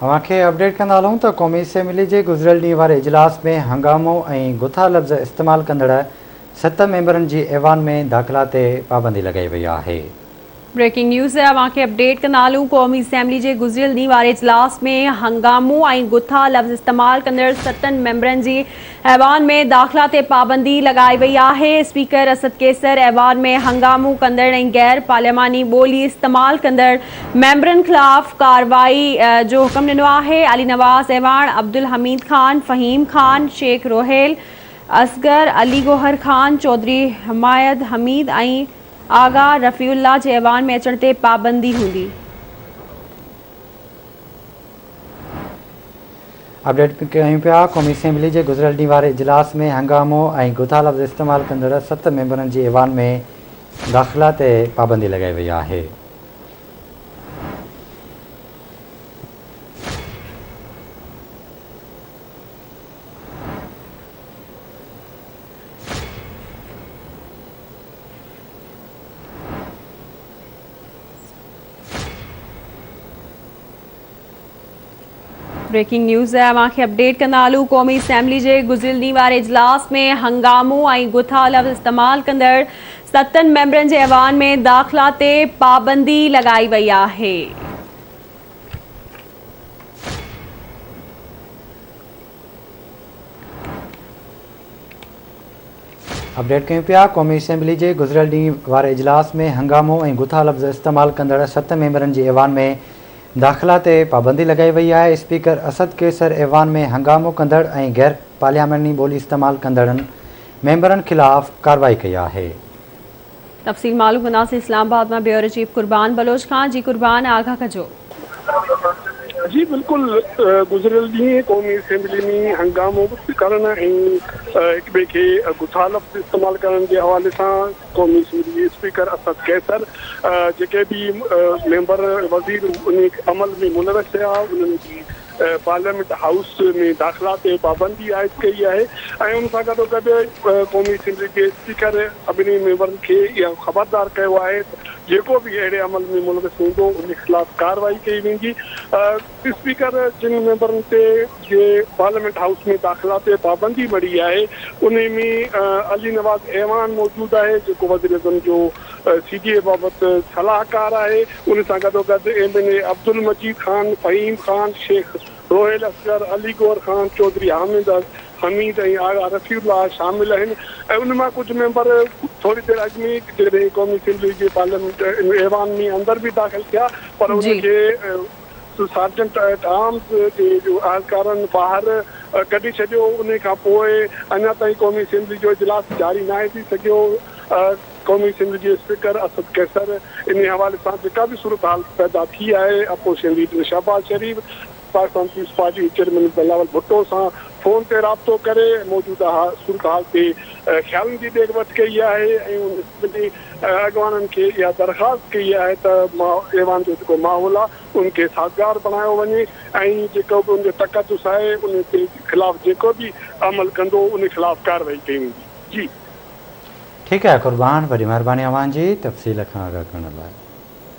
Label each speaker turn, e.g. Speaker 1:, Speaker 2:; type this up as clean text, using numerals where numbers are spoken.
Speaker 1: اوهان کي اپڊيٽ ڪندا هلون ته قومي اسيمبلي جي گذريل ڏينهن واري اجلاس ۾ هنگامو ۽ گٿا لفظ استعمال ڪندڙ ست ميمبرن جي ايوان ۾ داخلا تي پابندي لڳائي وئي آهي.
Speaker 2: بريڪنگ نيوز اوهان کي اپڊيٽ ڪندا هلون قومي اسيمبلي جي گذريل ڏينهن واري اجلاس ۾ هنگامو ۽ گٿا لفظ استعمال ڪندڙ ستن ميمبرن جي ايوان ۾ داخلا تي پابندي لڳائي وئي آهي اسپيڪر اسد قيصر ايوان ۾ هنگامو ڪندڙ ۽ غير پارلياماني ٻولي استعمال ڪندڙ ميمبرن خلاف ڪارروائي جو حڪم ڏنو آهي علي نواز اعواڻ، عبدالحميد خان، فهيم خان، شيخ روحيل، اصغر علي گوهر خان، چوڌري حمايد حميد ۽ آغا رفيع الله جي ايوان ۾ اچڻ تي پابندي هوندي.
Speaker 1: اپڊيٽ ڪيون پيا قومي اسيمبلي جي گذريل ڏينهن واري اجلاس ۾ هنگامو ۽ گٿا لفظ استعمال ڪندڙ ست ميمبرن جي ايوان ۾ داخلا تي پابندي لڳائي وئي آهي.
Speaker 2: بريڪنگ نيوز اوهان کي اپڊيٽ ڪندا هلون قومي اسيمبلي جي گذريل ڏينهن واري اجلاس ۾ هنگامو ۽ گٿا لفظ استعمال ڪندڙ ستن ميمبرن جي ايوان ۾ داخلا تي پابندي لڳائي وئي آهي.
Speaker 1: اپڊيٽ ڪيون پيا قومي اسيمبلي جي گذريل ڏينهن واري اجلاس ۾ هنگامو ۽ گٿا لفظ استعمال ڪندڙ ست ميمبرن جي ايوان ۾ داخلا تي پابندي لڳائي وئي آهي اسپيڪر اسد قيصر ايوان ۾ هنگامو ڪندڙ ۽ غير پارلياماني ٻولي استعمال ڪندڙن ميمبرن خلاف ڪارروائي ڪئي آهي.
Speaker 2: تفصيل معلوم ڪنداسين اسلام آباد مان بيورو چيف قربان بلوچ کان جي قربان آگاهه ڪجو.
Speaker 3: جي بلڪل گذريل ڏينهن قومي اسيمبلي ۾ هنگامو ڪرڻ ۽ هڪ ٻئي کي گٿا لفظ استعمال ڪرڻ جي حوالي سان قومي اسيمبلي جي اسپيڪر اسد قيصر جيڪي به ميمبر وزير ان عمل ۾ ملوث ٿيا انهن جي پارليامينٽ هائوس ۾ داخلا تي پابندي عائد ڪئي آهي ۽ ان سان گڏوگڏ قومي اسيمبلي جي اسپيڪر سڀني ميمبرن کي اهو خبردار ڪيو آهي ته جيڪو به اهڙي عمل ۾ ملوث هوندو ان خلاف ڪارروائي ڪئي ويندي. اسپيڪر جن ميمبرن تي جي پارليامينٽ هائوس ۾ داخلا تي پابندي مڙهي آهي انهي ۾ علي نواز اعواڻ موجود آهي جيڪو وزيراعظم جو سي ڊي اي بابت صلاحڪار آهي، ان سان گڏوگڏ M N A Abdul Majeed Khan, Faheem Khan, Sheikh Rohail Asghar, Ali Gohar Khan, Chaudhry Hamid Hameed ۽ Agha Rafi Ullah شامل آهن ۽ ان مان ڪجهه ميمبر ٿوري دير اڳ ۾ جڏهن قومي اسيمبلي جي پارليامينٽ ايوان ۾ اندر به داخل ٿيا پر ان کي سارجنٽ ايٽ آرمز جي اهلڪارن ٻاهر ڪڍي ڇڏيو، انهي کان پوء اڃا تائين قومي اسيمبلي جو اجلاس جاري ناهي ٿي سگهيو. قومي اسيمبلي جي اسپيڪر اسد قيصر انهي حوالي سان جيڪا به صورتحال پيدا ٿي آهي opposition leader Shehbaz Sharif, Pakistan Peoples Party chairman Bilawal Bhutto سان فون تي رابطو ڪري موجوده صورتحال تي خيالن جي ڏي وٺ ڪئي آهي ۽ ان سڀني اڳواڻن کي اها درخواست ڪئي آهي ته ايوان جو جيڪو ماحول آهي ان کي سازگار بڻايو وڃي ۽ جيڪو به ان جو تقدس آهي ان تي خلاف جيڪو به عمل ڪندو ان خلاف ڪارروائي ڪئي ويندي. جي.
Speaker 1: ٺيڪ آهي قربان وڏي مهرباني اوهان جي تفصيل کان آگاهه ڪرڻ لاء.